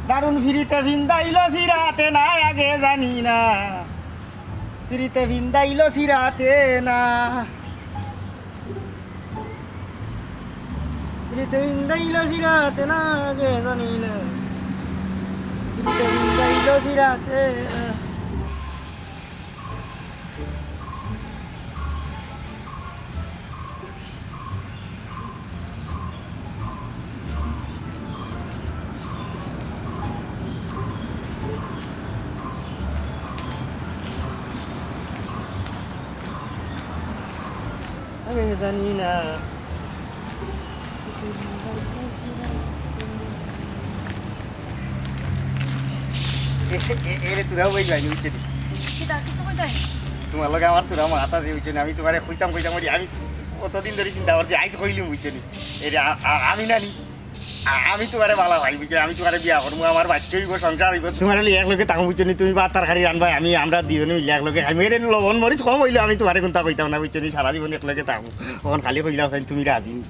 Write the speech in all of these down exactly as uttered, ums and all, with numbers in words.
দারুণ ফিরিতে ভিন্দাইল সিরাতে না আগে জানি না, ফিরিতে ভিন্দাইল সিরাতে না, ফিরিতে ভিন্দাইল সিরাতে না আগে জানি না, ফিরিতে ভিন্দাইল সিরাতে না। আমি জানি না। এ, এ, এরে তোরাও বই যাইনি, বুঝছো নি? কিতা, কিছু কইতাই? তোমার লগে আমার তোরা মাত আছে, বুঝছো নি? আমি তোমারে কইতাম, কইতাম করি, আমি অতদিন ধরি চিন্তা করছি, আইজ কইলিমু, বুঝছো নি? এরে, আ-, আ-, আমি নানি, আ-, আমি তোমারে বালা ভাই, বুঝছো নি? আমি তোমারে বিয়া করমু, আমার বাচ্চা অইবো, সংসার অইবো, তোমারে লইয়া একলগে থাকমু, বুঝছো নি? তুমি ভাত তরকারি রানবায়, আমি, আমরা দুইজনে মিলে একলগে খাইমু। এরে লবণ মরিচ কম অইলেও আমি তোমারে কুন্তা কইতাম না, বুঝছো নি? সারা জীবন একলগে থাকমু। অখন খালি কইলাও চাই, তুমি রাজি নি?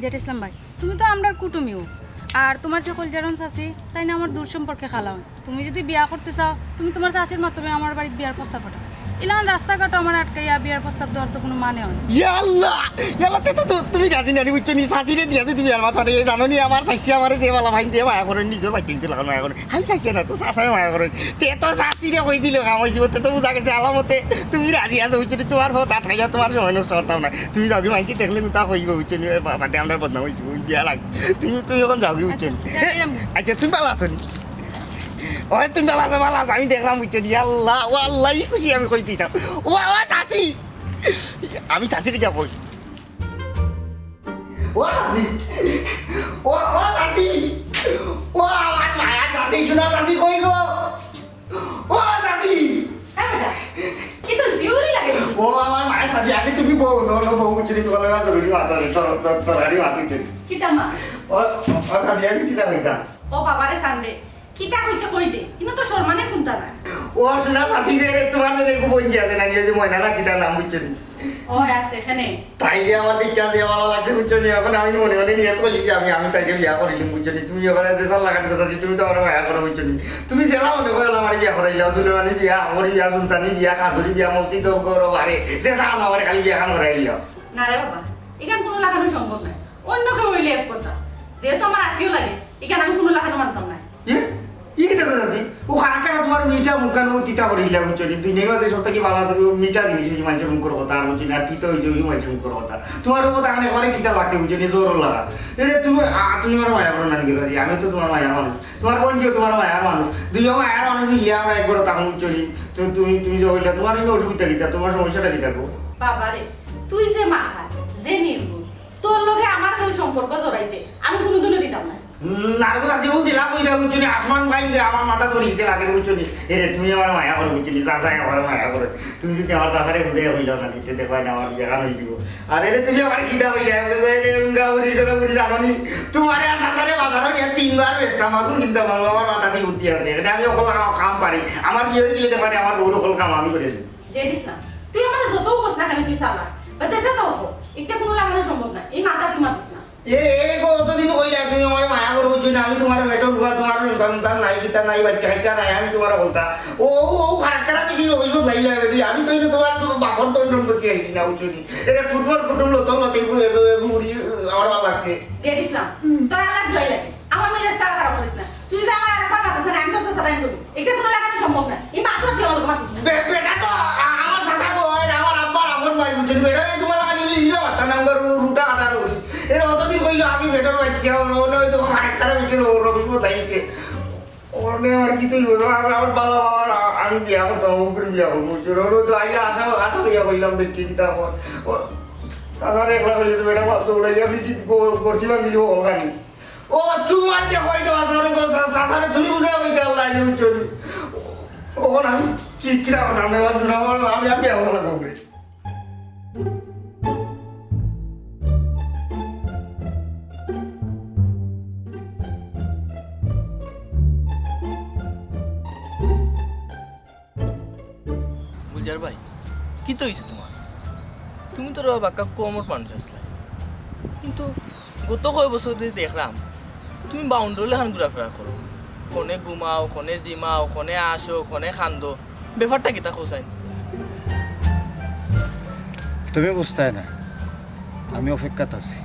জেড ইসলাম ভাই, তুমি তো আমরার কুটুমিও, আর তোমার যে কলজারন চাচি, তাইন আমার দূর সম্পর্কে খালা অইন। তুমি যদি বিয়া করতে চাও, তুমি তোমার চাচির মাধ্যমে আমার বাড়িত বিয়ার প্রস্তাব পাঠাও। ইলান রাস্তাঘাটো আমার আটকাইয়া বিয়ার প্রস্তাব দেওয়ার তো কোনো মানে অয় না। ইয়া আল্লাহ, ইয়া আল্লাহ, তে তো তু-, তুমি রাজি নানি, বুঝছো নি? চাচিরে দিয়া যদি বিয়ার মাত পাঠাই, জানো নি, আমার চাচি আমারে যে বালা পাইন, যে মায়া করইন, নিজর বাচ্চা কিন্তু লাখান মায়া করইন। খালি চাচি না তো, চাচায় মায়া করইন। তে তো চাচিরে কই দিলে কাম অইযিবো, তে তো বুঝা গেছে আলামতে তুমি রাজি আছো, বুঝছো নি? তোমার পথ আটকাইয়া তোমার সময় নষ্ট করতাম না। তুমি যাওগি, মাইনষে দেখলে কুন্তা কইবো, বুঝছো নি? এ বা-, বাদে আমরার বদনাম অইযিবো, ওই বিয়া লাগ। তুমি, তুমি অখন যাওগি, বুঝছো নি? আচ্ছা, যাইরাম। আচ্ছা, তুমি বালা আছো নি? ওই তুমি বালা আছো, বালা আছো, আমি দেখলাম, বুঝছো নি? আল্লাহ, ও আল্লাহ, ই খুশি আমি কই দিতাম। ও, ও চাচি, আমি চাচিরে গিয়া কই। ও চাচি, ও, ও চাচি, ও আমার মায়া চাচি, সোনা চাচি কই গো? ও চাচি। হ্যাঁ বেটা, কি তো জিউরি লাগে? ও আমার মায়া চাচি, আগে তুমি বও, নো, নো, বও, বুঝছো নি, তোমার লগে জরুরি মাত আছে, তোর, তোর, তোর গাড়ি মাত হইছে। কিতা মা? ও, ও চাচি, আমি কিতা কইতাম? ও বাবারে সানরে, কিতা কইতে কই দে, ইনো তো সম্মানের কুন্তা নাই। ও সোনা চাচি রে, তোমার জন্য একটু বঞ্জি আছে না, নিয়ে যে ময়না না কিতা নাম বুঝছো নি? ও আছে এখানে। তাই যে আমার দেখতে আছে, ভালো লাগছে বুঝছো নি? এখন আমি মনে মনে নিয়ে চলি যে আমি, আমি তাইকে বিয়া করিলাম বুঝছো নি? তুমি এবারে যে সাল লাগাতে চাচি, তুমি তো আমার মায়া করো বুঝছো নি? তুমি জেলা মনে করো আমার বিয়া করাইলাও, সুলেমানি বিয়া, আমরি বিয়া, সুলতানি বিয়া, খাসুরি বিয়া, মসজিদ করো বারে, যে সাল আমার খালি বিয়া খান করাইলাও। না রে বাবা, এখান কোনো লাগানো সম্ভব নাই। অন্য কেউ হইলে এক কথা, যেহেতু আমার আত্মীয় লাগে, এখানে আমি কোনো লাগানো মানতাম না। ইয়ে? ই কিতা কইতাছি? ও খারাপ খারাপ তোমার মেয়েটা মুখানো তিতা করিলা, বুঝছো নি? দুনিয়ার মাঝে সব থাকি ভালো আছে, ও মিঠা জিনিস হইছে মানুষের মুখের কথা, আর বুঝছো নি? আর তিতা হইছে ওই মানুষের মুখের কথা। তোমার উপর তাকানো একবারে তিতা লাগছে, বুঝছো নি? জোর লাগা। এরে তুমি, আ, তুমি আমার মায়া করো না নি কিতা? আমি তো তোমার মায়া মানুষ। তোমার বোন যে তোমার মায়ার মানুষ। দুইও মায়ার মানুষ মিলিয়া আমরা একবার তখন, বুঝছো নি? তুমি, তুমি, তুমি যে কইলা, তোমার ইনো অসুবিধা কিতা? তোমার সমস্যাটা কিতা গো? বাবা রে, তুই যে মাথা, যে নির্মল, তোর লগে আমার কেউ সম্পর্ক জড়াইতে আমি কোনোদিনও দিতাম না। উম, নারগো আছে, ও জেলা কইরা বুঝছো নি, আসমান বাইন দে আমার মাথা ধরে গেছে লাগে বুঝছো নি। এরে, তুমি আমার মায়া করো বুঝছো নি, চাচায় আমার মায়া করে। তুমি যদি আমার চাচারে বুঝাইয়া কইলাও না, নিতে দেখবায় না আমার বিয়া খান হইযিবো। আর এরে, তুমি আমার সিধা কইলা, বুঝছো, এরে, উঙ্গা উড়ি, জোড়া উড়ি জানো নি? তোমারে আর চাচারে বাজারো নিয়া তিনবার বেচতাম পারবো, কিনতাম পারবো, আমার মাথাত বুদ্ধি আছে। এটা আমি অকল কাম, কাম পারি। আমার বিয়া হইলে দেখবায় না, আমার বউর অকল কাম আমি করে দিই। জেড ইসলাম, তুই আমার যত উপস না খালি তুই চালা। বা যেসা তো হোক, একটা কোনো লাগানো সম্ভব না। এই মাথা তুই মাতিস না। এ, এ গো, অতদিন কইলা তুমি আমার মায়া করো, বুঝছো না? আমি তোমার পেটর বুয়া, তোমার সন্তান, সন্তান নাই, কিতা নাই, বাচ্চা কাচ্চা নাই, আমি তোমার বলতা। ও, ও, ও, খারাপ খারাপ দেখি রবিশ বদলাইলা, বেটি। আমি তো এটা তোমার বাপর ধন সম্পত্তি আইছি না, বুঝছো নি? এটা কুটুমর কুটুম লতর লতে এগু, এগু, এগু উড়ি, আমার ভালো লাগছে। জেড ইসলাম, তোর আল্লাহ দোয়াই লাগে। আমার মেজাজটা আর খারাপ করিস না। তুই যদি আমার আরেকবার মাতিস না, আমি তো সোজা টাইম করবো। এটা কোনো লাগানো সম্ভব না। এই মাত্র তুই আমাকে মাতিস না। বে-, বেটা তো আ-, আমার চাচা গো, আর আমার আব্বার আপন ভাই, বুঝছো নি? বেটা, এই তোমার লাগানি ইংলিশ দিলে পারতা না, আমার রু-, রুটা আটা রুটি। এর অতদিন কইলো আমি বেটার বাচ্চা, ওর, ওর নয় তো আরেক খারাপ বেটির ওর রবিশ বদলাইছে। ওর নিয়ে আমার কি তুই বলো, আমি আমার বাবা বাবার আ-, আমি বিয়া করতাম, ও করে বিয়া করবো, বুঝছো নি? ওর তো আইয়া আশা, আশা করিয়া কইলাম, দেখছি কি তা কর। ও, চাচার একলা কইলে তো বেটা বাপ দৌড়াইয়া ফিটি গো-, করছি বা গিলি ওখানে। ও, তোমার যে কই দেওয়া যাবে গো, চা-, চাচারে তুমি বুঝাই কইতে আল্লাহ আইলে বুঝছো নি? ওখানে আমি কি, কি দাম দাম দেওয়ার জন্য আমার, আমি, আমি ব্যবহার করবো। গুলজার ভাই, কিতা অইছে তোমার? তুমি তো বাক্কা কমর মানুষ আছলায়, কিন্তু গত কয় বছর ধরি দেখরাম তুমি বাউন্ডারি লাখান ঘুরাফেরা করো। খনে ঘুমাও, খনে জিমাও, খনে আসো, খনে কান্দো, ব্যাপারটা কিতা কও চাইন? তুমি বুঝতায় না, আমি অপেক্ষাত আছি।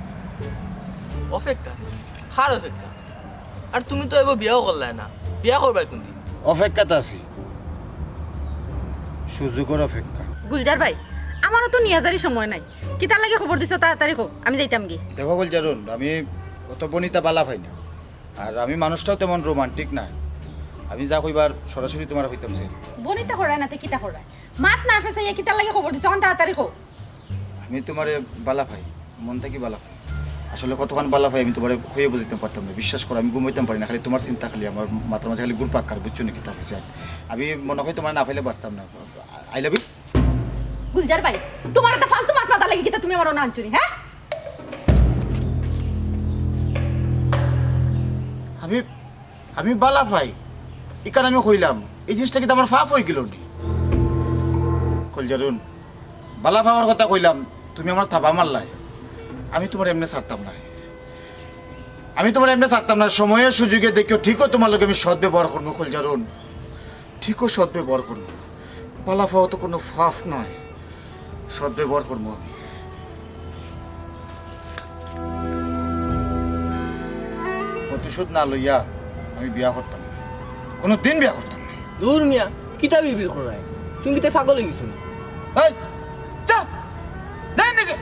অপেক্ষা? কার অপেক্ষা? আর তুমি তো এবার বিয়াও করলায় না, বিয়া করবায় কোনদিন? অপেক্ষাত আছি, সুযোগর অপেক্ষা। গুলজার ভাই, আমারও তো নিয়াজারি সময় নাই, কিতার লাগি খবর দিছো? তাড়াতাড়ি কও, আমি যাইতাম গি। দেখো গুলজারুন, আমি অত বনিতা বালা পাই না, আর আমি মানুষটাও তেমন রোমান্টিক না। আমি যা কইবার সরাসরি তোমারে কইতাম চাই। বনিতা করায় না তে কিতা করায়? মাত না ফেসাইয়া কিতার লাগি খবর দিছো? অখন তাড়াতাড়ি কও। আমি তোমারে বালা পাই, মন থাকি বালা পাই। আসলে কতখান বালা পাই আমি তোমারে কইয়া বুঝাইতাম পারতাম না। বিশ্বাস করো, আমি ঘুমাইতাম পারি না, খালি তোমার চিন্তা, খালি আমার মাথার মাঝে খালি ঘুরপাক খায়, বুঝছো নি কিতা কইছি? আমি মনে হয় তোমারে না পাইলে বাঁচতাম না। I love you। গুলজার ভাই, তোমার এত ফালতু মাত মাতার লাগি কিতা তুমি আমার অনো আনছো নি, হ্যাঁ? আমি, আমি বালা পাই, ইখান আমি কইলাম, এই জিনিসটা কিতা আমার পাপ অইগেলো নি? গুলজারুন, বালা পাওয়ার কথা কইলাম, তুমি আমারে থাবা মারলায়। আমি তোমারে এমনে ছাড়তাম না, আমি তোমারে এমনে ছাড়তাম না। সময়ে সুযোগে দেখিও, ঠিকও তোমার লগে আমি সদ্ব্যবহার করমু, গুলজারুন। ঠিকও সদ্ব্যবহার করমু। বালা পাওয়া তো কোনো পাপ নায়, সদ্ব্যবহার করমু আমি। প্রতিশোধ না লইয়া আমি বিয়া করতাম না, কোনো দিন বিয়া করতাম না। দূর মিয়া, কিতা বিড়বিড় কররায়? তুমি কিতা পাগল অইগেছো নি? এই, যা, যা এখান থাকি।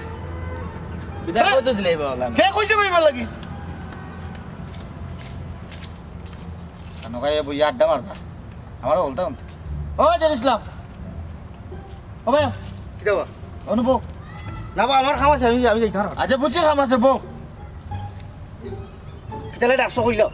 বিদায় কই তো দিলাই বাবা। কে কইছে বইবার লাগি? কানো খাইয়া বইয়া আড্ডা মারবা। আমারে বলতাম। ও জেড ইসলাম। ও ভাই। কিতা বা? অনুপ। না বা, আমার কাম আছে, আমি, আমি যাইতাম পারতাম না। আচ্ছা, বুঝছি কাম আছে, বউ। কিতালে ডাকছো কইলাও?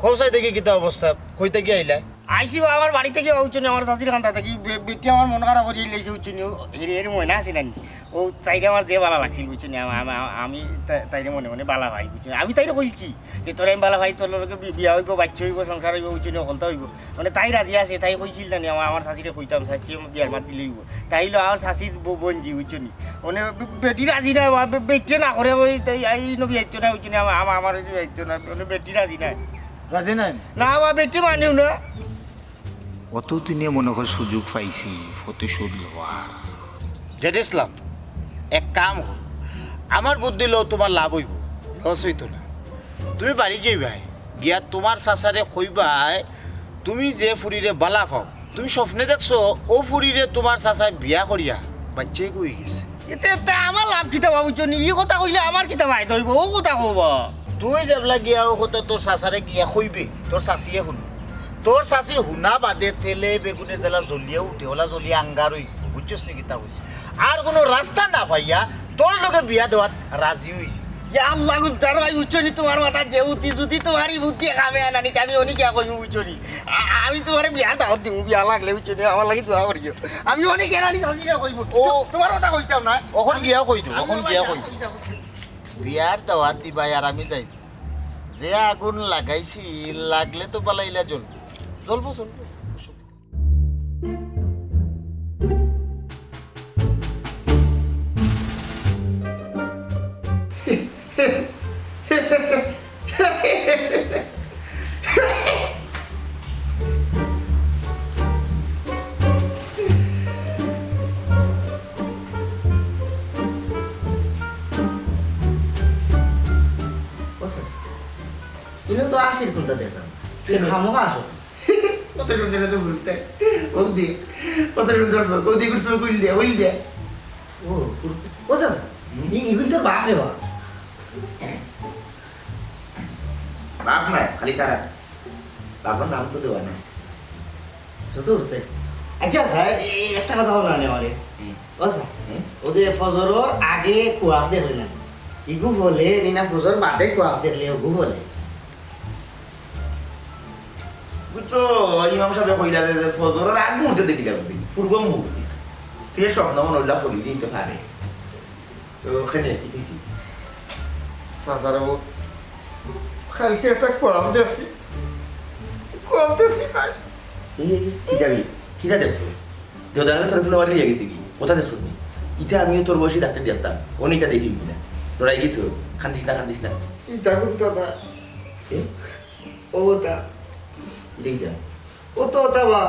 কও চাই দেখি কিতা অবস্থা, কই থাকি আইলায়? আইছি বা আমার বাড়ি থাকি, বুঝছো নি, আমার চাচির কান্দা থাকি, বে-, বেটি আমার মন খারাপ করিয়া লাইছে, বুঝছো নি, ও হেরি হেরি ময়না আছে না নি? ও তাইরে আমার যে বালা লাগছিল, বুঝছো নি, আমা-, আমা-, আমি তা-, তাইরে মনে মনে বালা পাই, বুঝছো নি? আমি তাইরে কইছি যে, "তোরে আমি বালা পাই, তোর লগে বি-, বিয়া অইবো, বাইচ্চা অইবো, সংসার অইবো, বুঝছো নি, হকলতা অইবো।" মানে, তাই রাজি আছে, তাই কইছিল না নি, আমা-, আমার চাচিরে কইতাম, চাচি আমার বিয়ার মাত দিলে অইবো। তাই অইলো আমার চাচির ব-, বইনজি, বুঝছো নি? মানে, বে-, বেটি রাজি না, বা বে-, বেটিয়ে না করে, ওই তাই এই নবী আইতো না, বুঝছো নি, আমা-, আমা-, আমার ওই যে আইতো না, মানে, বেটি রাজি না। রাজি নাই? না, বা বেটি মানেও না। অত দিনে মনে কর সুযোগ পাইছি প্রতিশোধ লওয়ার। জেড ইসলাম, এক কাম করো, আমার বুদ্ধি লও, তোমার লাভ অইবো, লস অইতো না। তুমি বাড়ি যাইবায়, গিয়া তোমার চাচারে কইবায়, তুমি যে ফুরিরে বালা পাও, তুমি স্বপ্নে দেখছো, অউ ফুরিরে তোমার চাচায় বিয়া করিয়া বাইচ্চা অইগেছে। এতে, এতে আমার লাভ কিতা বা, বুঝছো নি? ই কথা কইলে আমার কিতা ফায়দা অইবো? অউ কথা কও বা। তুই যেবলা গিয়া অউ কথা তোর চাচারে গিয়া কইবে, তোর চাচিয়ে হুনবো। তোর চাচি হুনা বাদে তেলে বেগুনে যেলা জ্বলিয়া উঠে, অলা জ্বলিয়া আঙ্গার অইযিবো, বুঝছস নি কিতা কইছি? আর কুনু রাস্তা না পাইয়া তোর লগে বিয়া দেওয়াত রাজি অইছি। ইয়া আল্লাহ, গুলজার ভাই, বুঝছো নি, তোমার মাথাত যে বুদ্ধি, যদি তোমার ই বুদ্ধি কামে আয় না নি, তে আমি অনে গিয়া কইমু, বুঝছো নি? আ-, আমি তোমারে বিয়ার দাওয়াত দিমু, বিয়া লাগলে, বুঝছো নি, আমার লাগি দোয়া করিও। আমি অনে গিয়া নানি চাচিরে কইমু। ও। তো-, তোমার কথা কইতাম না। অখন গিয়া কই দেও, আমি অখন গিয়া কই দেও। বিয়ার দাওয়াত দিবায় আর আমি যাইমু। যে আগুন লাগাইছি, লাগলে তো বালা ইলা জ্বলবো। জ্বলবো, জ্বলবো। ও স্যার, ইনো তো আশির কুন্তা দেখলাম। তুই খামোখা আসো। কত সুন্দর তো ঘুরতে। বলদি, কত সুন্দর চোখ। ওদি ঘুরছে, উইল দে, উইল দে। ও, ঘুরতে। ও চাচা, হুম? ই-, ইগুন তোর বাপ রে বাপ। বাপ নায়, খালি তারা। বাপর নাম তো দেওয়া নাই। যত উঠতে। আচ্ছা, আচ্ছা, এ-, এ-, একটা কথা বলো না আমারে। হুম। ও স্যার, হুম? ও যে ফজরর আগে কুয়াফ দেখলে না? ইগু ফলে, নি না ফজর বাদে কুয়াফ দেখলে ওগু ফলে? বুঝছো, ইমাম সাহেব কইলা যে, যে ফজরর আগ মুহূর্তে দেখিলা বুঝি, পূর্ব মুহূর্তে। তে স্বপ্ন মনে হইলা ফলি দিতে পারে। তো ওখানে কি তুই? চাচারে বউ, কালকে একটা কোয়াব দেখছি। কোয়াব দেখছি কাল। এই, এই, এই, কিতা রে? কিতা দেখছো? দেওদারে তোর তুলে বাড়ি লিয়ে গেছে কি? কোথা দেখছো তুমি? ইটা আমিও তোর বয়সী ডাকতে দেখতাম। ও নিটা দেখি কিনা? ডরাই গেছো? কান্দিস না, কান্দিস না। ইটা কোন দাদা? এ? ও দা, ইটা কিতা? ও তো ওটা বা।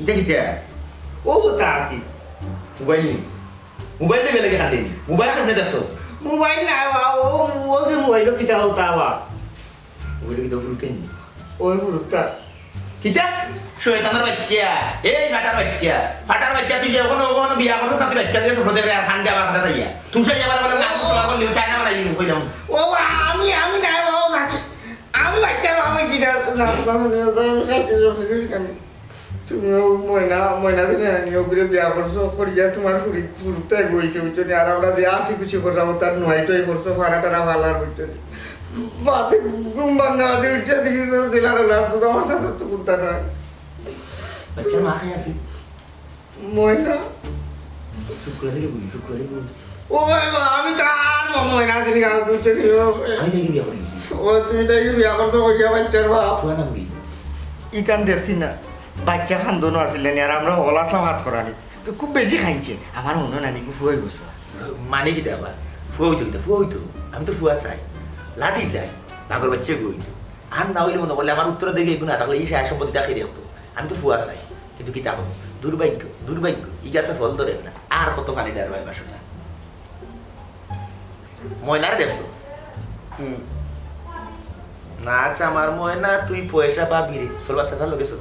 ইটা কিতা? ও ওটা আর কি? মোবাইল নি? মোবাইল নিবে লাগে কাটে নি? মোবাইল আপনি দেখছো? মোবাইল না বা, ও, ও যে মোবাইল কিতা ওটা বা? মোবাইল কিতা ফুলতে নি? ওই ফুলতা। কিতা? শয়তানের বাচ্চা, এই ফাটার বাচ্চা, ফাটার বাচ্চা, তুই যে এখনো, এখনো বিয়া করছস না, তুই বাচ্চা দিয়ে ছোট দেখে আর খান দিয়ে আমার কথা তাইয়া। তুই সেই আবার বলে না, আমি সবার করলি, চায়না বানাই দিন, কইলাম। ও বা, আমি, আমি না বা, ও চাচি। আমি বাচ্চার বাবা হইছি না, না, না, না, না, আমি খাইতে জন্ম দিছি কেন? তুমিও ময়না, ময়না ছিল না, নিয়ে ওগুলো বিয়া করছো, করিয়া তোমার ফুরি, ফুরুতে এগো হইছে, বুঝছো নি? আর আমরা যে আসি খুশি করলাম, তার নোয়াই টোয়াই করছো, ফাড়া টাড়া ভালা, বুঝছো নি? বাদে ঘুম ভাঙা, বাদে উঠে দেখি তো জেলার হলাম, তো আমার শাশুর তো কুন্তা নয়। বাচ্চার মা খাই আছে। ময়না। শুক্রবারে বলি, শুক্রবারে বলি। ও ভাই বা, আমি তো আর ম-, ময়না আছি না, বুঝছো নি? ও ভাই। আমি তাইকে বিয়া করি গেছি। ও, তুমি তাইকে বিয়া করছো, করিয়া বাচ্চার বাপ। ফুয়া না বুড়ি। ইকান দেখছি না, বাচ্চা খান্দনো আছিল না, আর আমরা হকল আসলাম হাত করানি। তো খুব বেশি খাইছে, আমার মনে হয় নানি ফুয়াই গেছে। মানে কিতা আবার? ফুয়া হইতো কিতা? ফুয়া হইতো। আমি তো ফুয়া চাই, লাঠি চাই, বাঘর বাচ্চা গু হইতো। আর না হইলে মনে করলে আমার উত্তর দিকে এগুলো না থাকলে এই সারা সম্পত্তিটা খেয়ে দেখতো। আমি তো ফুয়া চাই, কিন্তু কিতা করবো? দুর্ভাগ্য, দুর্ভাগ্য, ই গাছে ফল ধরে না। আর কত পানি ডার ভাই বাসো না। ময়নারে দেখছো? হুম। না, আচ্ছা, আমার ময়না, তুই পয়সা পাবি রে। চল, বাচ্চা, চল, লগে চল।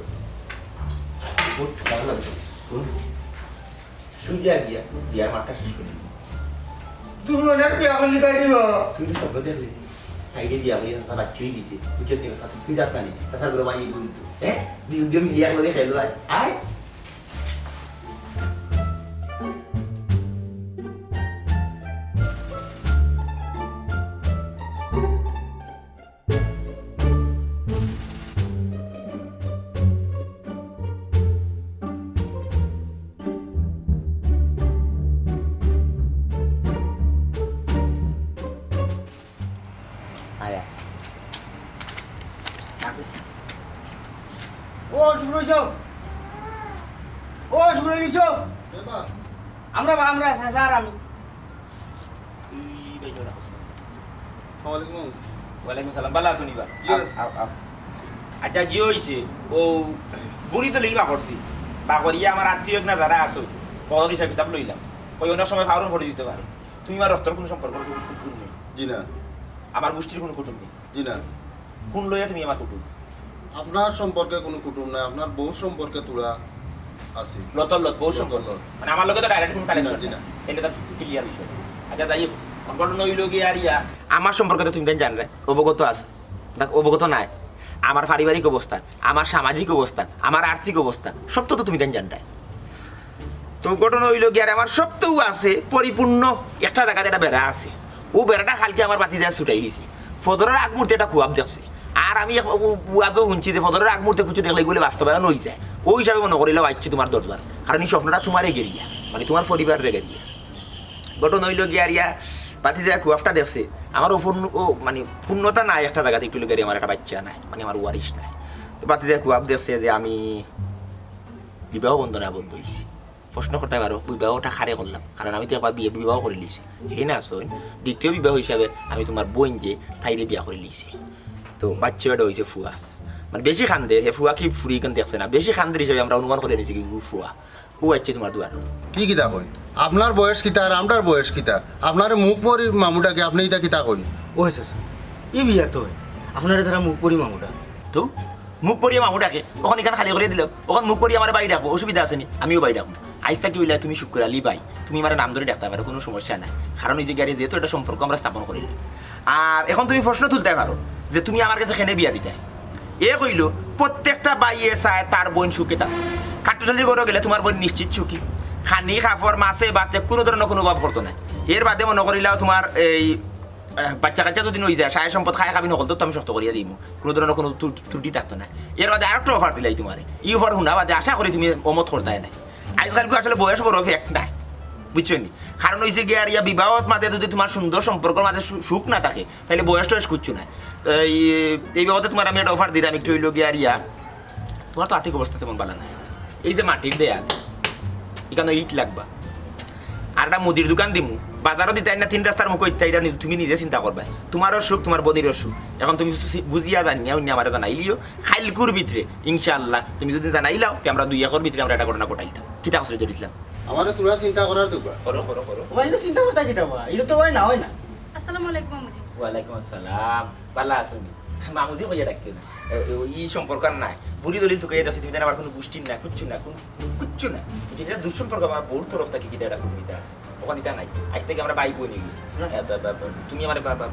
উঠ, চল, লগে চল। উঠ। সুজা গিয়া বিয়ার মাঠটা শেষ করি। তুমি ওনার বিয়া করলি তাই দিবা? তুই তো স্বপ্ন দেখলি। তাই যে বিয়া করি, চাচা বাচ্চা হয়ে গেছে। বুঝতে দিবে, চাচা তুই যাস না নি? চাচার ঘরে মাই বই তো। হ্যাঁ? দুই, দুই মিলিয়ে এক লগে খেলবো আয়। আয়। আয়া। ও শুক্র ইসব, ও শুক্র ইসব, আমরা বা আমরা চাচা আর আমি। তুই ভাই কেমন আছিস? আসসালামু আলাইকুম। ওয়ালাইকুম সালাম, ভালা আছো নি বা? জি। আও, আও, আও। আচ্ছা, জি হইছে, ও বুড়ি তো লিবা করছি, বা করিয়া আমার আত্মীয় না যারা আছো, বড় হিসাব কিতাব লইলাম, ওই অনেক সময় ফাউরন করে দিতে পারে। তুমি আমার রক্তর কোনো সম্পর্ক, কোনো কুটুম নেই। জি না। আমার গোষ্ঠীর কোনো কুটুম নেই। জি না। কোন লইয়া তুমি আমার কুটুম? আপনার সম্পর্কে কোনো কুটুম নাই, আপনার বউর সম্পর্কে তোরা আছি। লতর লত, বউর লতর সম্পর্কে? লত। মানে আমার লগে তো direct কোনো জি না, connection জি নাই। না। এটা তো clear বিষয়। আচ্ছা, যাই হোক, ঘটনা হইল কি আর ইয়া, আমার সম্পর্কে তো তুমি তাই জানরে, অবগত আছো। দেখ, অবগত নাই। আমার পারিবারিক অবস্থান, আমার সামাজিক অবস্থান, আমার আর্থিক অবস্থান, সব তো, তো তুমি তাই জানরায়। তো ঘটনা হইল কি, আর আমার সব তো আছে পরিপূর্ণ, একটা জায়গাতে একটা বেড়া আছে। ও বেড়াটা কালকে আমার বাতি যায় ছুটাই গেছে। ফজরের আগ মুহূর্তে একটা খুয়াব দেখছে। আর আমি এক-, ও-, ওয়াজও শুনছি যে ফজরের আগ মুহূর্তে কিছু দেখলে এগুলো বাস্তবায়ন হয়ে যায়। ওই হিসাবে মনে করিলাম আইছি তোমার দরবার। কারণ এই স্বপ্নটা তোমারে গেরিয়া, মানে তোমার পরিবাররে গেরিয়া। ঘটনা হইল গিয়া আর ইয়া, বাতি যায় খুয়াবটা দেখছে। আমার ও পূর্ণ-, ও মানে পূর্ণতা নাই একটা জায়গাতে, একটু হইলে গেরিয়া আমার একটা বাচ্চা নাই, মানে আমার ওয়ারিশ নাই। তো বাতি যায় খুয়াব দেখছে যে আমি বিবাহ বন্ধনে আবদ্ধ হইছি। প্রশ্ন করতে পারো, বিবাহটা কারে করলাম? কারণ আমি তো একবার বিয়ে, বিবাহ করে নিয়েছি। হে না আছইন, দ্বিতীয় বিবাহ হিসাবে আমি তোমার বোন যে, তাইরে বিয়া করে নিয়েছি। তো বাচ্চা বেটা হইছে ফুয়া। মানে বেশি কান্দের, হে ফুয়া কি ফুরি ইখান দেখছে না, বেশি কান্দের হিসাবে আমরা অনুমান করে নিছি কি ফুয়া। ও আইছে তোমার দুয়ারো। ই কিতা কইন? আপনার বয়স কিতা আর আমরার বয়স কিতা? আপনারে মুখ পরি মামুটাকে আপনি ইতা কিতা কইন? ওই চাচা, ই বিয়া তো হয়। আপনারে তারা মুখ পরি মামুটা। তো মুখ পরিয়ে মামু ডাকে, অখন ইখান খালি করিয়া দিলাম, অখন মুখ পরিয়ে আমারে ভাই ডাকবো, অসুবিধা আছে নি? আমিও ভাই ডাকবো। আইজ থাকি অইলা তুমি শুক্কুর আলী ভাই, তুমি আমারে নাম ধরি ডাকতে পারো, কোনো সমস্যা নাই। কারণ ওই যে গিয়ারে যেহেতু একটা সম্পর্ক আমরা স্থাপন করিলাম, আর অখন তুমি প্রশ্ন তুলতে পারো যে তুমি আমার গেছে কেনে বিয়া দিতায়। এ কইল, প্রত্যেকটা ভাইয়ে চায় তার বইন সুখে থাক। কাট্টুশালীর ঘরো গেলে তোমার বইন নিশ্চিত সুখী। খানি, কাপড়, মাছে, ভাতে কোনো ধরনের কোনো অভাব করতো না। এর বাদে মনো করিলাও তোমার এই আহ, বাচ্চা কাচ্চা যদি নই যায়, সায় সম্পদ খায় খাবি নকল, তো আমি শক্ত করিয়া দিমু। কোনো ধরনের কোনো ত্রু-, ত্রুটি থাকতো না। এর বাদে আরেকটা offer দিলাই তোমারে। ই offer হুনা বাদে আশা করি তুমি অমত করতায় না। আজকালকে আসলে বয়স বড় fact নাই। বুঝছো নি? কারণ হইছে গিয়া আর ইয়া বিবাহত মাঝে যদি তোমার সুন্দর সম্পর্কর মাঝে সু-, সুখ না থাকে, তাহলে বয়স টয়স কিচ্ছু নাই। তো এই, এই বাবদে তোমার আমি একটা offer দিলাম, একটু হইল গিয়া আর ইয়া তোমার তো আর্থিক অবস্থা তেমন ভালা নাই। এই যে মাটির দেয়াল, এখানো ইট লাগবা। আর একটা মুদির দোকান দিমু, বাজারো দিতায় না, তিন রাস্তার মুখো দিতায়, ইটা নি-, তুমি নিজে চিন্তা করবায়। তুমারও সুখ, তুমার বইনরও সুখ। এখন তুমি বুঝি-, বুঝিয়া জানিয়া উনি আমারে জানাইলিও, কাইলকুর ভিতরে, ইনশাআল্লাহ, তুমি যুদি জানাইলাও, তে আমরা দুই একর ভিতরে আমরা ইটা ঘটনা ঘটাইলিতাম। কিতা কও সৈয়দুল ইসলাম? আমারে থুড়া চিন্তা করার দেউক্কা। করো, করো, করো। ও ভাই, ইটা চিন্তা করতা কিতা বা? ইটা তো অয় না, অয় না। আসসালামু আলাইকুম মামুজি। ওয়ালাইকুম আসসালাম। ভালা আছো নি? মামুজি কইয়া ডাকিও না। এ, এ, ই সম্পর্ক আর নাই। বুড়ি দলিল তো কইয়া দিছে, তুমি জানো আমার কুনু গুষ্টির না, কুচ্ছু না, কুনু, কুচ্ছু না। বুঝছো? ইটা দুঃসম্পর্ক, আমার বউর তরফ থাকি কিতা ইটা কুনু ইটা আছে। অখন ইটা নাই। আইজ থাকি আমরা ভাই বইন অইগেছি। না। এ, বা, বা, বা, তুমি আমারে বা, বা,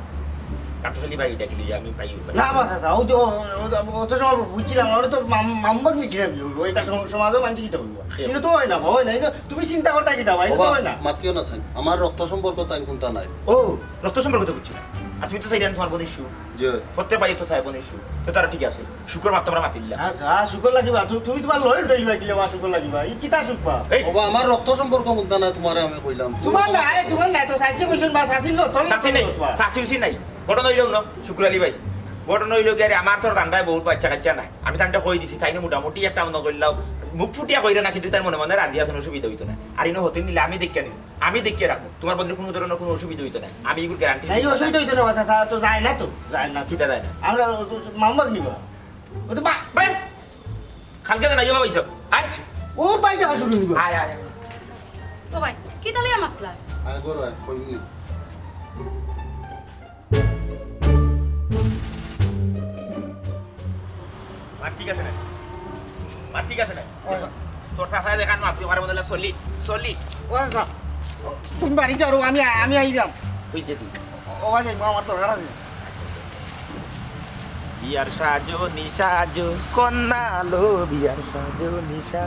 কাট্টুশালী ভাই ডাকিলিও, আমি ভাই। না, বা, চাচা, ও তো, ও, ও তো, অত সময় বুঝছিলাম না, ওরে তো মাম-, মামুবাগ নিয়ে কিনে দিও, ওইটা সম-, সমাজও মানছি কিতা বলবো? ইটা তো অয় না, বা, অয় না, ইটা তুমি চিন্তা করতা কিতা বা, ইটা তো বাবা, অয় না। মাতিও না, সাইন। আমার রক্ত সম্পর্ক তাইন কুনতা নাই। ও, রক্ত সম্পর্ক তো বুঝছো না। আর তুমি তো চাইরায় তুমার বইনর সুখ। জি। প্রত্যেক ভাইয়ে তো চায় বইনর সুখ। তে তারা ঠিক আছে। সুখর মাত তোমরা মাতিলা। আচ্ছা, আ, সুখর লাগিবা। তু-, তুমি তুমার লগে ডইবা কিলা বা সুখর লাগিবা। ই কিতা সুখ বা? এই। বাবা, আমার রক্ত সম্পর্ক কুনতা নাই, তুমারে আমি কইলাম। তুমার না, আরে তুমার না, তো চাচি কইছইন বা চাচির লো, তোর চাচি নাই, চাচি উচি নাই। ঘটনা অইলো না, শুক্কুর আলী ভাই। ঘটনা অইলো কি, আরে আমার তো ঠান্ডায় বউর বাইচ্চা কাইচ্চা নাই। আমি তানরে কই দিছি, তাইন মোটামুটি একটা মনো করলাও, মুখ ফুটিয়া কইরা না, কিন্তু তাইন মনে মনে রাজি আছইন, অসুবিধা অইতো না। আর ইনো হতে নিলে আমি দেখিয়া নিমু। আমি দেখিয়া রাখমু, তুমার বইনর কুনু ধরনর কুনু অসুবিধা অইতো না। আমি ইগুর গ্যারান্টি না, ই দিমু। অসুবিধা অইতো না, চাচা, তো যায় না তো, যায় না। কিতা যায় না? আমরা ও তো মামুবাগ নিবা। ও তো বা-, ভাই, কালকে জানাইও বা অইছে। আয়। ও ভাই, দেখা শুরু নিবা। আয়, আয়, আয়। ও ভাই, কিতা লইয়া মাতলা? আয়, ঘরো আয়, কই নি? মা ঠিক আছে না? মা ঠিক আছে না? অয়। তোর চাচায় দেখান মা, তুই আমার বদলে চলি, চলি। ও চাচা, তুমি বাড়ি যাও, আমি, আমি আইরাম। কই দে তুই? ও ভাই, যাইমু, আমার দরকার আছে। বিয়ার সাজো নিশাজো, কন্যা লো বিয়ার সাজো নিশা।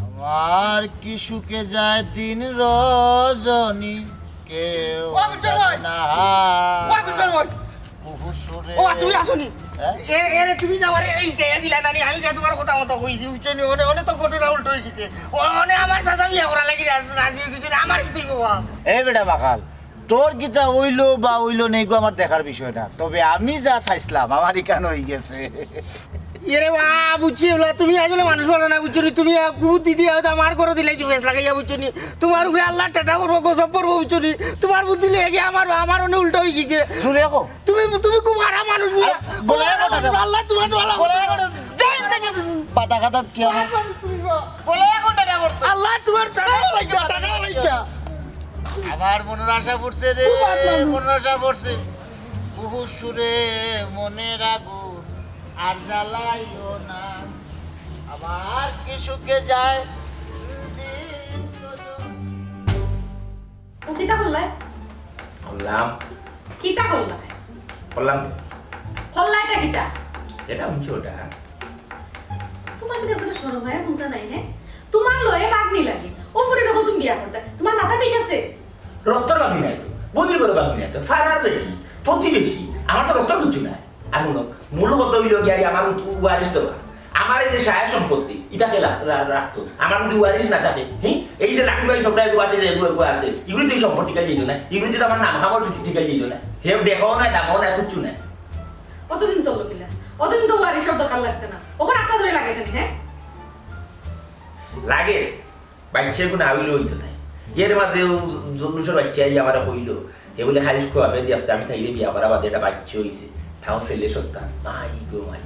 আমার কি সুখে যায় দিন রজনী, কেউ ও, বুঝছো ভাই? জানে না। ও, বুঝছো ভাই? কুহুসুরে। ও, তুমি আছো নি? হ্যাঁ? এ, এ রে, তুমি যে আমারে এই গায়ে দিলা না নি, আমি যে তুমার কথা মতো কইছি, বুঝছো নি? অনে, অনে তো ঘটনা উল্টা অই গেছে। অ-, অনে আমার চাচা বিয়া করার লাগি রাজ-, রাজি অই গেছে, আমার কি তুই বাবা? এই বেটা বাকাল, তোর কিতা অইলো বা অইলো নায় গো, আমার দেখার বিষয় না। তবে আমি যা চাইছলাম, আমার ইখান অই গেছে। এরে বা, বুঝছি, ওলা তুমি আসলে মানুষ ভালা না, বুঝছো নি? তুমি, আ, কুবুদ দিদি, হয়তো আমার ঘরো দিলাই, চুপেস লাগাইয়া, বুঝছো নি? তুমার উপরে আল্লার টেটা পড়বো, গজব পড়বো, বুঝছো নি? তুমার বুদ্ধি লইয়া গিয়া আমার, আমার অনে উল্টা অই গেছে। জুরে কও। তুমি, তুমি খুব খারাপ মানুষ, মিয়া। বলে খুব খারাপ মানুষ। আল্লাহ তুমার ভালা বলে করুক। যাও এখান থেকে। পাতা খাতা কি আমার? খারাপ মানুষ তুমি, বা। বলে এখন টেটা পড়তো। আল্লাহ তুমার টেটা পড়াইতা, টেটা পড়াইতা। আমার মনর আশা পড়ছে রে, খুব ভালা মানুষ। মনর আশা পড়ছে। কুহুসুরে মনের আগুন আর জ্বালাইও না। আমার কি সুখে যায় দিন রজনী। ও কিতা করলায়? করলাম। কিতা করলায়? করলাম তো। করলায় ইটা কিতা? যেটা হুনছো ওটা। তুমার কিতা যেন শরম হায়া কুন্তা নাই, হে? তুমার লগে ভাগ্নি লাগে। ও ফুরিরে অখন তুমি বিয়া করতায়। তুমার মাথা ঠিক আছে? রক্তর ভাগ্নি নায় তো। বদলি করে ভাগ্নি নায় তো। ফারার বেটি, প্রতিবেশী। আমার তো রক্তর কিচ্ছু নাই। আর হুনো, মূল কথা অইলো কি, আরে আমার উত-, ওয়ারিশ দরকার। আমার এই যে সায়া সম্পত্তি, ইটা কে রা-, রা-, রাখতো? আমার যদি ওয়ারিশ না থাকে, হি? এই যে লাটুর ভাই সবটা এগু বাদে যে এগু, এগু আছে, ইগুলি তো এই সম্পত্তি কাজে দিত না, ইগুলি তো আমার নাম খাবার ঠিক-, ঠিক কাজে দিত না। হে দেখাও না, দামাও না, কিচ্ছু না। অতদিন চললো কিলা? অতদিন তো ওয়ারিশর দরকার লাগছে না। অখন একটা ধরে লাগাইতে নি, হ্যাঁ? লাগে। বাইচ্চা এগু না অইলে অইতো নায়। এর মাঝে ও জল্লুসর বাইচ্চা আইয়া আমারে কইলো, হে বুলে খালি খুয়াফে দেখছে, আমি তাইরে বিয়া করা বাদে একটা বাইচ্চা অইছে, তাও ছেলে সন্তান। মাই গো মাই।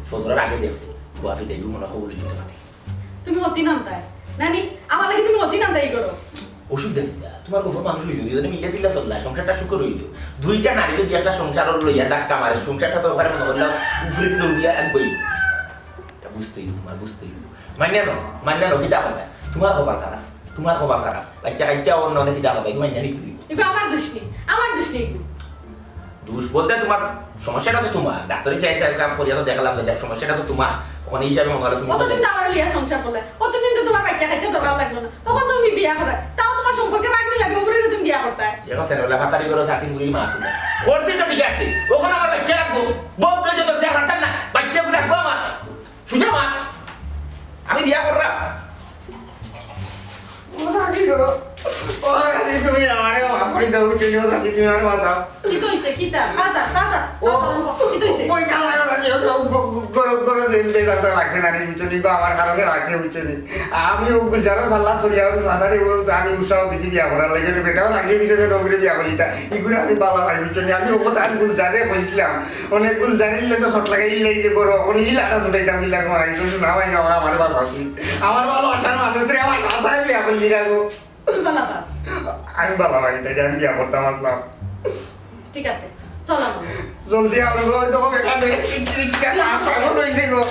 ফজরর আগে দেখছে, খুয়াফে দেখবো মনে হয় কবুল দিতে পারে। তুমি হতি নান্তায়। নানি, আমার লাগি তুমি হতি নান্তায় ই করো। অসুবিধা কিতা? তুমার গফর মানুষ অইলো, দুইজনে মিলে তিল্লা চললা, সংসারটা সুখর অইলো। দুইটা নারী যদি একটা সংসার লইয়া ধাক্কা মারে, সংসারটা তো ওখানে মনে করলাম উপরে দিকে উঠিয়া একবারই। ইটা বুঝতে অইবো, তুমার বুঝতে অইবো। মাইনা নাও, মাইনা নাও, কিতা কথা? তুমার কপাল খারাপ, তুমার কপাল খারাপ। বাইচ্চা কাইচ্চা অন্য অনেক কিতা কথা, ইগু মাইনা নিতে অইবো। ইগু আমার দুষ নি, আমার দুষ নি ইগু। দুষ বলতে তুমার সমস্যাটা তো তুমার। ডাক্তারি চাই চাই কাম করিয়া তো দেখালাম যে দেখ, সমস্যাটা তো তুমার। অখন এই হিসাবে মনে হলো তুমি কতদিন তো আমার লইয়া সংসার করলায়, কতদিন তো তুমার বাইচ্চা কাইচ্চা দরকার লাগলো না, তখন তুমি বিয়া করায়, তাও তুমার সম্পর্কে ভাগ্নি লাগে, উপরে তুমি বিয়া করতায়। দেখো, সেটা হলো ফাতারি করো, শাসিন গুলি মা তুমি। করছি তো ঠিক আছে, অখন আমার বাইচ্চা লাগবো, বউ ধৈর্য ধরছে, আর পারতাম না, বাইচ্চা লাগবো আমার। সুজা মা, আমি বিয়া করলাম। ও শাসি গো, ও শাসি, তুমি আমারে মাফ আমি তো উঠে নিয়ে যাচ্ছি, তুমি আমার বাঁচাও। কিতা অইছে? কিতা? কাজা, কাজা, ও, কাজা, কিতা অইছে? ওই কামড়া কথা ছিল, সব গ-, গ-, গরম, গরম যে বেজারটা লাগছে না রে, বুঝছো নি? বা আমার কারণে লাগছে, বুঝছো নি? আমি ও গুলজারর সাল্লাত করিয়া, ওই চাচারে ও আমি উৎসাহ দিছি বিয়া করার লাগি, ওই বেটাও লাগছে, পিছনে ডগরে বিয়া করিতা। এগুলো আমি বালা ভাই, বুঝছো নি? আমি ও কথা আমি গুলজারে কইছিলাম। অনেক গুলজার ইলে তো শট লাগাই ইলাই যে বড়, অখন ইলা আটা ছুটাইতাম, ইলা কমাই, তো শোনা ভাই, আমার, আমার বাঁচাও তুমি। আমার ভালোবাসার মানুষ রে, আমার চাচায় বিয়া করলি রাখো। তুই বালা পাস। আমি বালা ভাই, তাই আমি বিয়া করতাম আসলাম। ঠিক আছে, চল আমার। জলদি আমার ঘর তো বেটা বেটা চিক চিক চিক চিক আমার পাগল হইছে গো।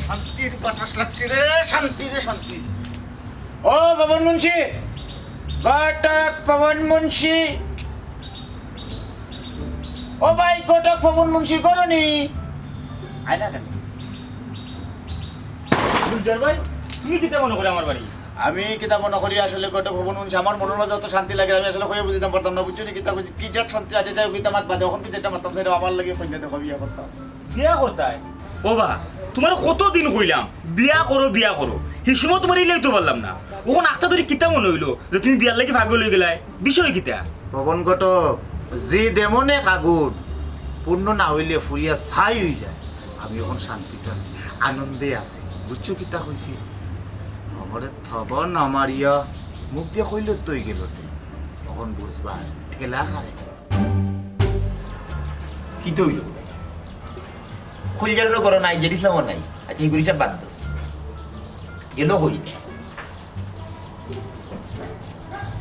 শান্তির বাতাস লাগছে রে, শান্তি রে শান্তি। ও পবন মুন্সি, ঘটক পবন মুন্সি। ও ভাই, ঘটক পবন মুন্সি করনি? আয় না কেন? গুলজার ভাই, তুমি কিতা মনে করে আমার বাড়ি? আমি কিতা মনে করি আসলে ঘটক পবন মুন্সি, আমার মনর মাঝে অত শান্তি লাগে, আমি আসলে কইয়া বুঝিতাম পারতাম না, বুঝছো নি? কিতা কইছি, কি জাত শান্তি আছে, যাই কইতাম, মাত বাদে। অখন কিন্তু একটা মাততাম চাই, আমার লাগি কইলে দেখো বিয়া করতাম। বিয়া করতায়? ও বা, তুমারে কত দিন কইলাম, বিয়া করো, বিয়া করো। হি সময় তুমারে ইলাইতো পারলাম না। অখন আখতা ধরি কিতা মনে অইলো যে তুমি বিয়ার লাগি পাগল অই গেলায়? বিষয় কিতা? পবন ঘটক, জিদ এমন এক আগুন, পূর্ণ না অইলে ফুরিয়া ছাই অই যায়। আমি অখন শান্তিতে আছি, আনন্দে আছি। বুঝছো কিতা কইছি? আমারে থাবা না মারিয়া মুখ দিয়া কইলে তো অই গেল তে। অখন বুঝবায়, ঠেলা খারে। কিতা অইলো? কইলজার অনো ঘরো নাই, জেড ইসলামও নাই। আচ্ছা, ইগুর হিসাব বাদ দেও। গেল কই?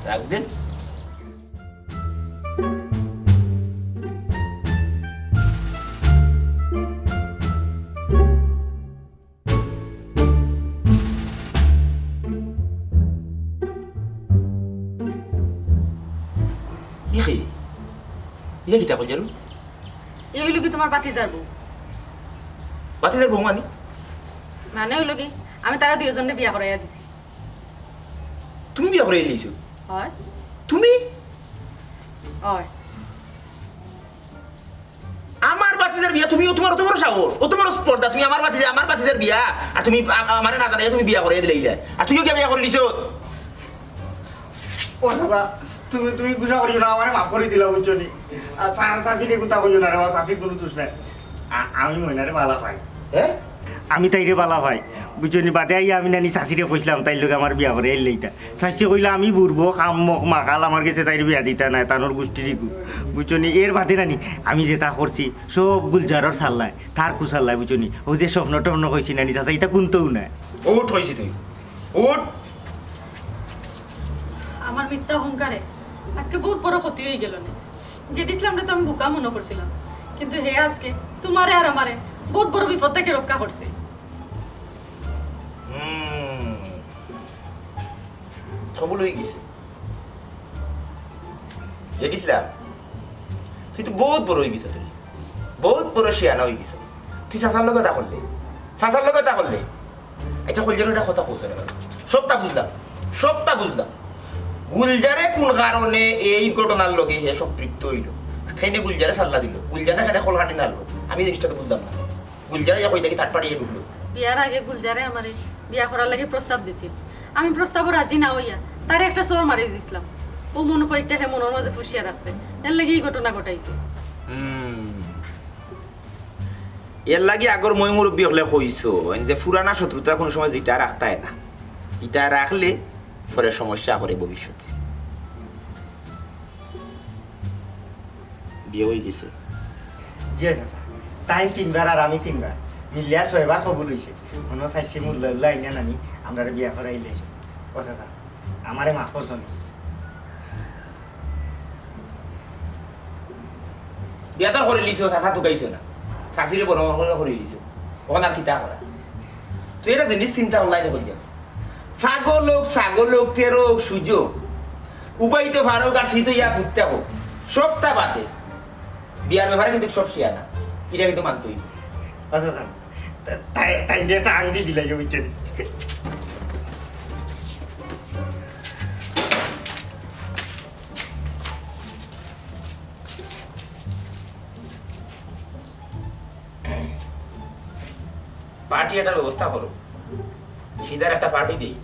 রাখ দেন। ইয়ে কি? ইয়ে কিতা কইলজার? ই অইলো গি তুমার ভাতিজার বউ। ভাতিজার বউ মানে? মানে অইলো গি, আমি তারা দুইওজনরে বিয়া করাইয়া দিছি। তুমি বিয়া করাইয়া দিছো? অয়। তুমি? অয়। আমার ভাতিজার বিয়া, তুমি, অ তুমার অত বড় সাহস, অত বড় স্পর্ধা, তুমি আমার ভাতিজা, আমার ভাতিজার বিয়া, আর তুমি আ-, আমারে না জানাইয়া তুমি বিয়া করাইয়া দিলাইলা, আর তুইও গিয়া বিয়া করি দিছো? ও চাচা, তুমি, তুমি গুসা করিও না, আমারে মাফ করি দিলাও, বুঝছো নি? আর চা-, চাচিরে কুন্তা কইও না রে, ও চাচির কুনু দুষ নাই। আ-, আমি ময়নারে বালা পাই। হ্যাঁ? আমি তাইরে বালা পাই, বুঝছো নি? বাদে আইয়া আমি নানি চাচিরে কইছলাম, তাইর লগে আমার বিয়া করাইয়া দিলাইতা। চাচিয়ে কইলা, "আমি বুড়বো, কাম মক মাকাল, আমার গেছে তাইর বিয়া দিতা নায়, তানর গুষ্টির ইগু।" বুঝছো নি? এর বাদে নানি, আমি যেতা করছি, সব গুলজারর সাল্লায়, তার কুসাল্লায়, বুঝছো নি? অউ যে স্বপ্ন টপ্ন কইছি নানি, চাচা, ইতা কুন্তাউ নায়। উঠ কইছি তুই, উঠ। আমার মিথ্যা অহংকারে আজকে বউত বড় ক্ষতি অই গেল নে। জেড ইসলামরে তো আমি বুকা মনো করছিলাম, কিন্তু হে আজকে তুমারে আর আমারে বউত বড় বিপদ থাকি রক্ষা করছে। হুম। কবুল অই গেছে। জেড ইসলাম, তুই তো বউত বড় অই গেছস, তুই বউত বড় শিয়ানা অই গেছস। তুই চাচার লগে অতা করলে, চাচার লগে অতা করলে। আচ্ছা, কইলজার অনো একটা কথা কইছস না, সবটা বুঝলাম, সবটা বুঝলাম। গুলজারে কুন কারণে এই ঘটনার লগে হে সম্পৃক্ত অইলো? কেনে গুলজারে সাল্লা দিলো? গুলজারে কেনে কলকাঠি নাড়লো? আমি জিনিসটা তো বুঝলাম না। গুলজারে ইয়া কই থাকি থার্ড পার্টি ঢুকলো। বিয়ার আগে গুলজারে আমারে বিয়া করার লাগি প্রস্তাব দিছিল। আমি প্রস্তাবো রাজি না অইয়া তারে একটা চড় মারি দিছলাম। অউ মনো কয় একটা হে মনর মাঝে পুষিয়া রাখছে, এর লাগি ই ঘটনা ঘটাইছে। হুম। এর লাগি আগর ময়-মুরব্বি অকলে কইছইন যে পুরানা শত্রুতা কুনু সময় জিতা রাখতায় না, ইতা রাখলে পরে সমস্যা করে ভবিষ্যতে। বিয়া অই গেছে। জি চাচা, তাইন তিনবার আর আমি তিনবার, মিলিয়া ছয়বার কবুল অইছে। অনো চাইছি মুল্লা উল্লা আইনা নানি আমরারে বিয়া করাইলে। ও চাচা, আমারে মাফ করছইন। বিয়া তো করিলিছো, চাচা তুকাইছো না। চাচিরে বড় মনে করিলিছো। অখন আর কিতা করা? তুই একটা জিনিস চিন্তা করলাই দেখো যে, পাগল অউক, ছাগল অউক, তেরো অউক, সূর্য অউক, উবাইতে পারউক আর শীত অইয়া ফুটতে অউক, সবটা বাদে বিয়ার ব্যাপারে কিন্তু সব শিয়ানা, ইটা কিন্তু মানতে অইবো। আচ্ছা, আচ্ছা, তা-, তাই, তাই নিয়া একটা আংটি দিলাই, বুঝছেন? পার্টি একটা ব্যবস্থা করো, সিদার একটা পার্টি দেই,